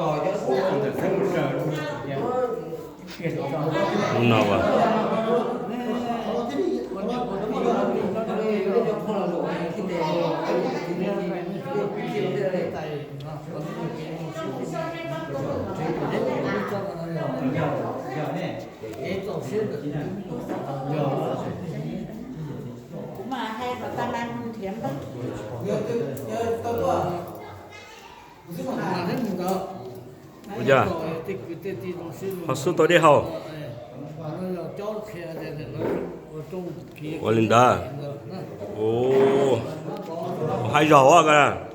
Hnub no as, ua cas ho xub tau dej haus? Ua li ntawd. Haib zog os koj na.